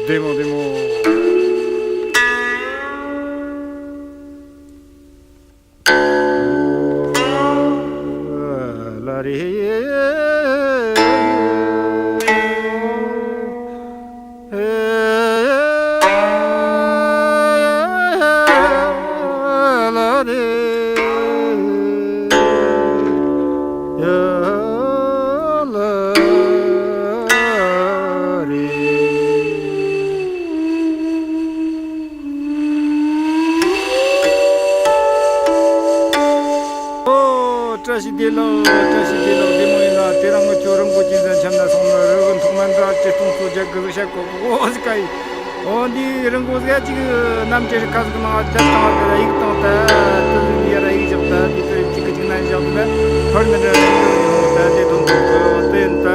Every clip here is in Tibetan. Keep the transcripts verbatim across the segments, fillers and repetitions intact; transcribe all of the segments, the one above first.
བདེ་མོ་བདེ་མོ། ལ་རེ། ལ་རེ། ཡ་ལ་རེ། ཨོ། བཀྲ་ཤིས་བདེ་ལེགས། བཀྲ་ཤིས་བདེ་ལེགས། བདེ་མོ་ཡིན་ན། དེ་རིང་ངི་ཆོ་རི་མགོ་ཅན་ཟན་ཆམ་ན་སོང་ན། རི་གི་མཐོ་དམན་འདྲ་ཅི་སྟོང་ཚོ་རྒྱ་གི་ཟིག་བཤད་གོ་གོ་ཟིག་ག་ཡིན། ཨོ། འདི་རི་མགོ་ཟིག་ཅིག་གནམ་གྱི་རི་ཁ་ཟིག་ནང་བསྡད་བཏང་། དེ་ལ་གཡུག་བཏང་། ད་དེ་ཟིག་ཡར་གཡུག་བཞག་ད་དེ་དེ་ཅིག་གི་ཅིག་ན་བཞག་ད་ཕར་འདི་འདྲ་རི་མགོ་ཡིན་ད། དེ་དུང་དུང་གི་དེ་ཡིན་ད།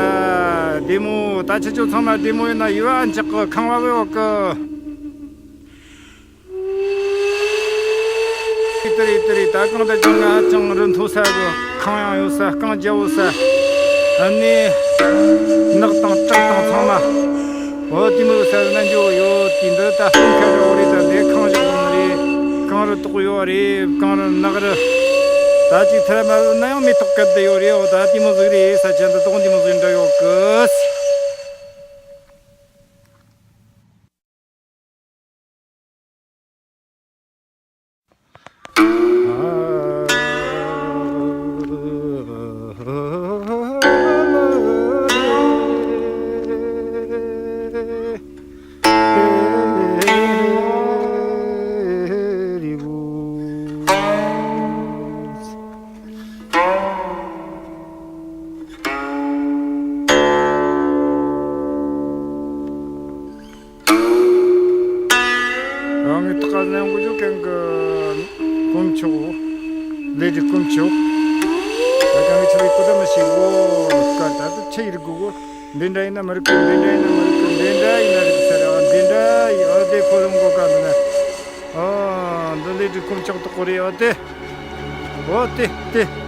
བདེ་མོ། ད་ཁྱེད་ཆོ་ཚང་མ་བདེ་མོ་ཡིན་ན། ཡུལ་ཨ་འཇག་གི་ཁང་བ་བས་འོག་གི། ཏི་རི་ཏི་རི། ད་གང་དུ་ཅང་ང་ཅང་རི་མཐོ་ས་གི་ཁང་ཡང་ཡོད་ས། རྐང་རྒྱལ་བོ་ས། ཨ་ནི་ནགས་དང་བྲག་དང་ཚང་མ། འོ་དེ་མོ་ས་ན་འཇོ་ཡོད། དེ་འདི་ད་སྟོན་ཁ་རི་འོ་རི། ད་འདི་ཁང་བཞག་ནི་རེད། གངས་རི་དོག་ཡོད་རེད། གངས་རི་ནགས་རི། ད་ཅིག་ཐར་མ་ན་ཡང་མེ་ཏོག་གད་དུ་ཡོད་རེད། འོ་ད་དེ་མོ་ཟིག་རེད། ས་ཆ་འདི་དོག་འདི་མོ་ཟིག་འདྲ་ཡོད་གི། རང་གི་ཐག་ནས་འགོ་བརྗོད་མཁན་གྱི་དཀོན་མཆོག་ལས་ཀྱི་དཀོན་མཆོག་ད་གང་གི་ཆོས་ཀྱི་གོ་ད་མི་ཤེས་གོ། སྐད་ད་དུ་ཆི་ཡིར་གོ་གོ། འདི་འདྲ་ཡིན་ན་མི་རིག་གི། འདི་འདྲ་ཡིན་ན་མི་རིག་གི། འདི་འདྲ་ཡིན་ན་རིག་ས་ར། འདི་འདྲ་ཡིན། ཨ་དེ་ཁོ་རང་གོ་ག་འདི་ན། ཨ་འདི་ལས་ཀྱི་དཀོན་མཆོག་དུ་གོ་རེ། ཨ་དེ། ཨོ་དེ་དེ།